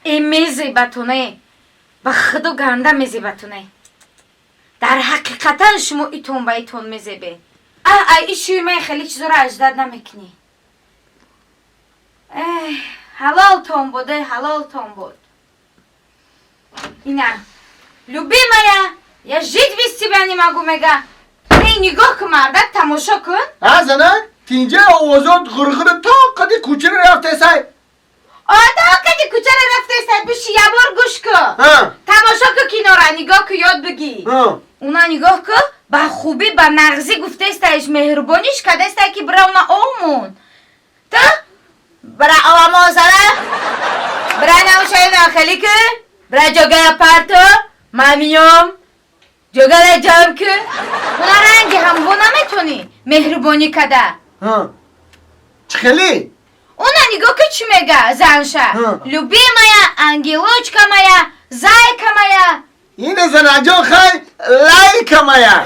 Э мезебатоне. Ба худо ганда мезебатоне. Дар ҳақиқатан шумо итон ба итон мезебе. А ай ишуи ман хеле чизоро аждад намекунӣ. Эх, ҳалолтон буд, ҳалолтон буд. Ина. Любимая, я жить без тебя не могу, мега. Эй, нигоҳ кун, мардак, тамошо кун. А занак, тинҷа овозот ғурғур то қади кӯчаро рафтесай. О, то қади кӯчаро рафтесай, биши ябор гӯш кун. Тамошо кун кинора, нигоҳ кун, ёд бигир. Уна нигоҳ кун, ба хубӣ, ба нағзӣ гуфтестаиш, меҳрубониш кардестай ки бира уна омун. Ту бира овамозара, бира наушаи нахелӣ кун, бира ҷогая парто, ман миём, ҷогара ҷамъ кун. Уна ранги ҳамво наметонӣ меҳрубонӣ када. Чӣ хелӣ? Уна нигоҳ кун чӣ мега занша. Любимая, ангелочка моя, зайка моя. Ине занаҷон хай лайка моя.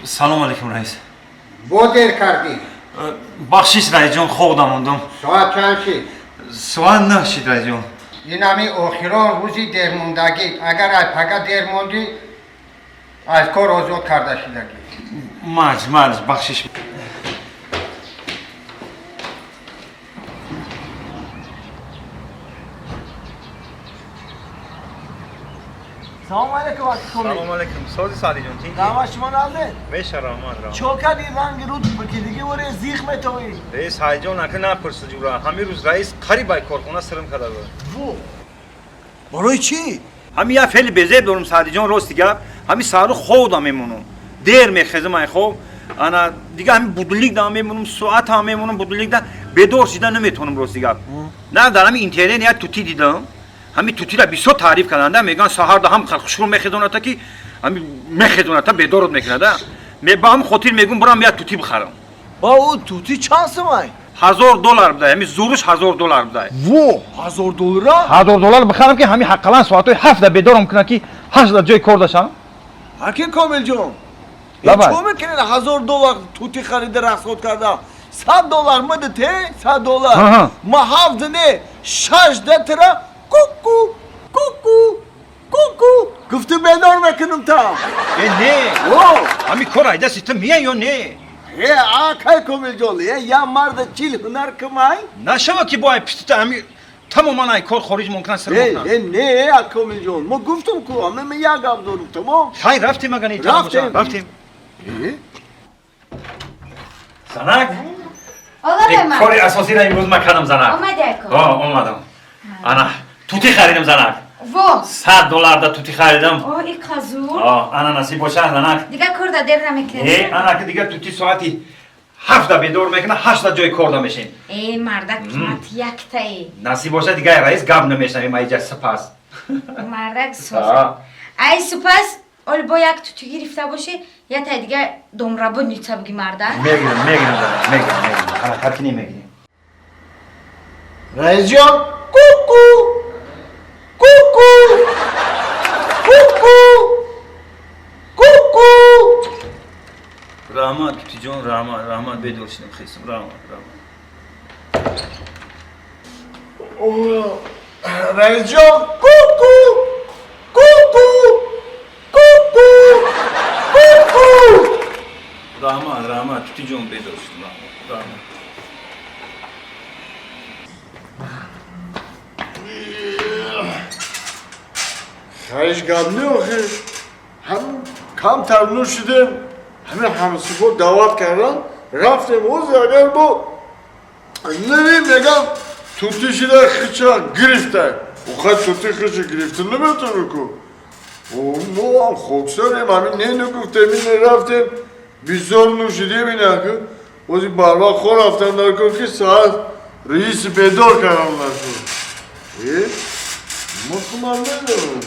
Салом алейкум, раис. Бо дер кардӣ. Бахшиш, раисҷон, хоб мондум. Соат чанд шид? Соат 9 шид, раисҷон. Ин ҳами охирон рӯзи дермондагӣ. Агар ай пага дер мондӣ, аз кор озод карда шидагӣ. Маҷ, маҷ, бахшиш. Салом алейкум, акӣ. Салом алейкум. Сози Саъдиҷон, тинҷи? Раҳмат, шумо нағзе? Меша, раҳмат, раҳмат. Чо кардӣ ранги руд бикидигӣ воре зих метовӣ? Э, Саъдиҷон, ака напурса ҷура. Ҳамин рӯз раис қариб ай корхона сирм карда буд. Во! Барои чӣ? Ҳамин як феъли безеб дорум, Саъдиҷон, рости гап. Ҳамин саҳару хоб да мемонам. Дер мехезам ай хоб. Ана дига ҳамин будилник да мемонам, соат ҳам мемонам будилник да бедор шида наметонам, рости гап. На дар ҳамин интернет як тутӣ дидам. Ҳамин тутиро бисёр таъриф карданда, мегӯянд саҳарда ҳам хушрӯ мехезоната ки ҳамин мехезоната бедорот мекунада. Ба ҳамин хотир мегӯм бурам як тутӣ бихарам. Ба ӯ тутӣ чанд сумай? $1000 будай, ҳамин зуриш $1000 будай. Во, $1000? $1000 бихарам ки ҳамин ҳаққалан соатҳои 7 бедорам кунад ки 8 ҷои кор дашам. Ҳаким Комилҷон, Лабай. чо мекунед $1000 тутӣ харида расход карда? $100 мада те, $100. Ма 7 не, 6 датра ку-ку, ку-ку, ку-ку. Гуфту бедор мекунам та. Э, не. О! Ҳамин кор айдаси ту мия ё не? Э, акай Комилҷон, э, я марда 40 ҳунар кумай? Нашава ки бо ай пистита ҳамин тамоман ай кор хориҷ мумкин сир Э, мекунам. э, не, а Комилҷон, мо гуфтум ку, ҳама ме як гап дорум, тамом? Хай, рафтем агар не Рафтем. Рафтем. Э? Занак? Ола ба Кори асосиро имрӯз ман кардам, занак. Омадӣ ако? О, омадам. Ана, тутӣ харидам, занак. Во! $100 да тутӣ харидам. О, и қазур. О, ана насиб боша, занак. Дига кор да дер намекунӣ? Э, ана ки дига тутӣ соати 7 бедор мекунад, 8 ҷои кор да мешем. Э, мардак, қимат яктае. Насиб боша, дига раис гап намешнавем айҷа сипас. Мардак соз. Ай сипас, оли бо як тутӣ гирифта бошӣ, я тай дига домработница буги мардак. Мегирам, мегирам, занак, мегирам, мегирам. Ҳаракат кинем, мегирем. Раисҷон, ку-ку, ку-ку, ку-ку, ку-ку. Раҳмат, тутиҷон, раҳмат, раҳмат, бедор шидам, хестам, раҳмат, раҳмат. Раисҷон, ку-ку, ку-ку, ку-ку, ку-ку. Раҳмат, раҳмат, тутиҷон, бедор шидам, раҳмат, раҳмат. Хаиш гап не охир. Ҳам камтар нӯшидем, ҳамин ҳамсифо даъват кардан, рафтем. Ози агар бо неви мегам тутӣ шида хича гирифта. Охай тутӣ хича гирифта наметавонӣ ку. Мо ҳам хоксарем, ҳамин не нагуфтем, ине рафтем, бисёр нӯшидем инаку. Ози барвақт хо рафтам дар кор ки соат раиси бедор кардам нашуд. Э, мо хумам надорам.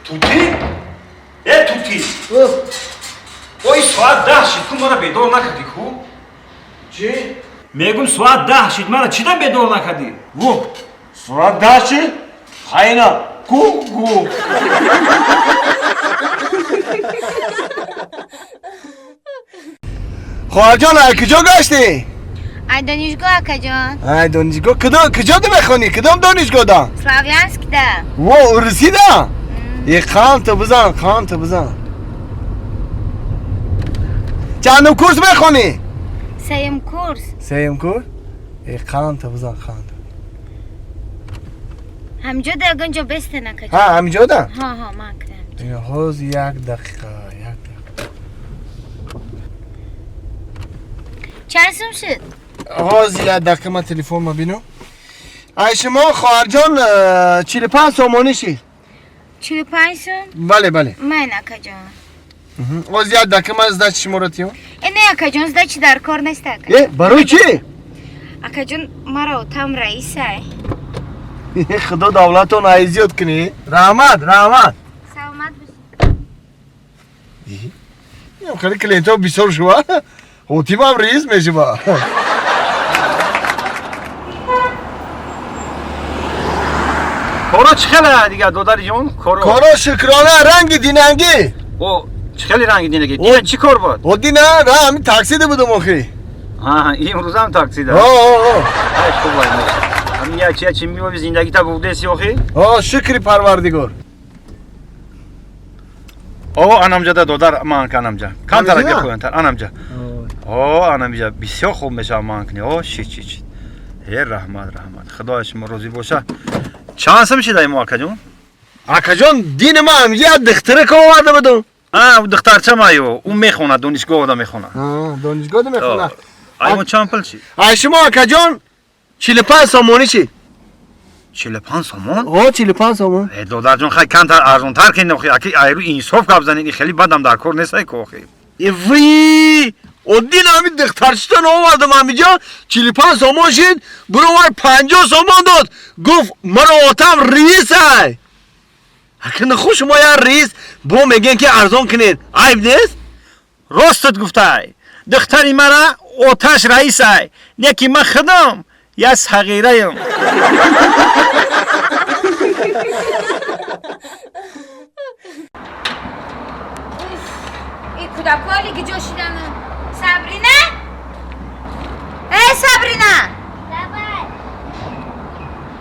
Тутӣ? Э, тутӣ! Ой, соат 10 шид, ку мара бедор накардӣ ку? Чӣ? Мегум соат 10 шид, мара чида бедор накардӣ? Во! Сурат даши? Хайна ку-ку. Хоҳарҷон, ай куҷо гаштӣ? Ай донишгоҳ, акаҷон. Ай донишгоҳ. Куҷо ду мехонӣ? Кудом донишгоҳ да? Славянск да. Во, урусӣ да? Е, қанта бизан, қанта бизан. Чандум курс мехонӣ? Сеюм курс. Сеюм курс? Е, қанта бизан, қанта. Ҳамҷо да ягон ҷо бестен, акаҷон. Ҳа, ҳамҷо да? Ҳа, ҳа, ман кунам. Ҳоз як дақиқа, як дақиқа. Чанд сум шуд? Ҳоз як дақиқа ман телефон ма бинам. Ай шумо хоҳарҷон 45 сомонӣ шид. 45 сум? Бале, бале. Ман акаҷон. Ҳоз як дақиқа ман сдачи шуморо тиём. Э, не акаҷон, сдачи дар кор нест ака. Э, барои чӣ? Акаҷон, маро отам раисай. Худо давлатон ай зиёд кунӣ. Раҳмат, раҳмат. Саломат бошед. Хеле клиентҳо бисёр шува. Ҳотимам раис мешава. Коро чӣ хеле дига, додари ҷон? Коро. Коро шукрона, ранги динангӣ. О, чӣ хеле ранги динагӣ? Дина чӣ кор буд? О, дина ра ҳамин таксида будам охи. Ҳа, имрӯзам таксида. О, о, о. Ай, хуб ай меша. Ҳамин як чи миёви зиндагита бурдеси охи? О, шукри Парвардигор. О, анамҷада додар ман канамҷа. Камтар Анамҷа? бихоянтар, анамҷа. О, анамҷа бисёр хуб мешава ман кунӣ. О, шит, шит, шит. Э, раҳмат, раҳмат. Худоя шумо розӣ боша. Чанд сум шида имо акаҷон? Акаҷон, дини ман ҳамҷа як духтарака оварда будам. А, ӯ духтарча маю. Ӯ мехонад, донишгоҳ ода мехонад. Донишгоҳ да мехонад. Ай мо чанд пул шид? Ай шумо акаҷон 45 сомонӣ шид. 45 сомон? О, 45 сомон. Э, додарҷон, хай камтар арзонтар кунед охи. Аки айру инсоф гап занед, ин хеле бадам дар кор нестай ку охи. Э, вий! О, дин ҳамин духтарчитон овардам ҳамиҷо, 45 сомон шид, буровар 50 сомон дод. Гуфт, маро отам раисай. Ака наху шумо як раис, бо мегӯен ки арзон кунед. Айб нест? Ростат гуфтай. Духтари мара оташ раисай. Не ки ман худам як сағираям. И кӯдакҳо ки ҷо шидану. Сабрина? Э, Сабрина! Давай.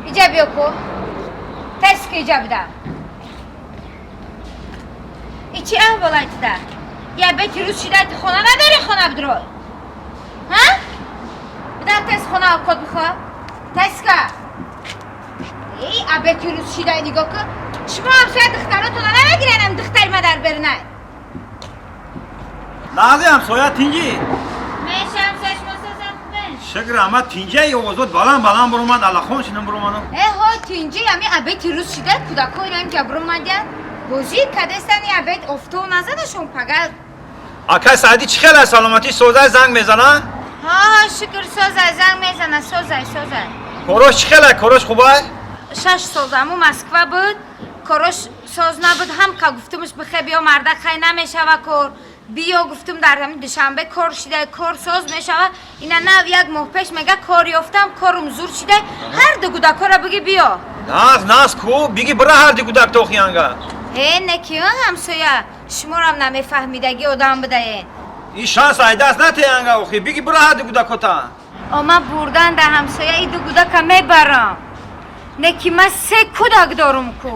Иҷа биё ку. Тез ки иҷа буда. И чӣ аҳволай туда? Я бети рӯз шидай ту хона надори, хона бидрой. Ҳа? Бида тез хона код бихо. Тез ка. Эй, абети рӯз шидай нигоҳ ку. Шумо ҳамсоя духтаротона намегирен ам духтари ма дар берунай. Лаҳза ҳамсоя тинҷӣ. Меша ҳамсоя шумо созам хубен. Шукр раҳмат тинҷа овозот баланд баланд буромад, аллахон шинам буромадам. Э, ҳо тинҷӣ ами абети рӯз шидай кӯдакҳо инам ки буромадян. Бозӣ кадестани абет офтоб назадашон пага. Акай Саиди чӣ хеле саломатӣ созай занг мезана? Ҳа, ҳа, шукр созай занг мезана, созай, созай. Корош чӣ хеле? Корош хубай? 6 сол аму Москва буд, корош соз набуд, ҳам ка гуфтумш бихе биё марда хай намешава кор. Биё гуфтум дар ҳамин Душанбе кор шидай, кор соз мешава. Ина нав як моҳ пеш мега кор ёфтам, корум зур шидай. Ҳар ду гудакора биги биё. Наз, наз ку, биги бира ҳар ду гудак тохиянга. Э, не ки ҳамсоя, шуморам намефаҳмидаги одам будаен. Ин шанс айдаст натеянга охи, биги бира ҳар ду гудакота. Ома бурдан да ҳамсоя и ду гудака мебарам. Не ки ман 3 кӯдак дорум ку.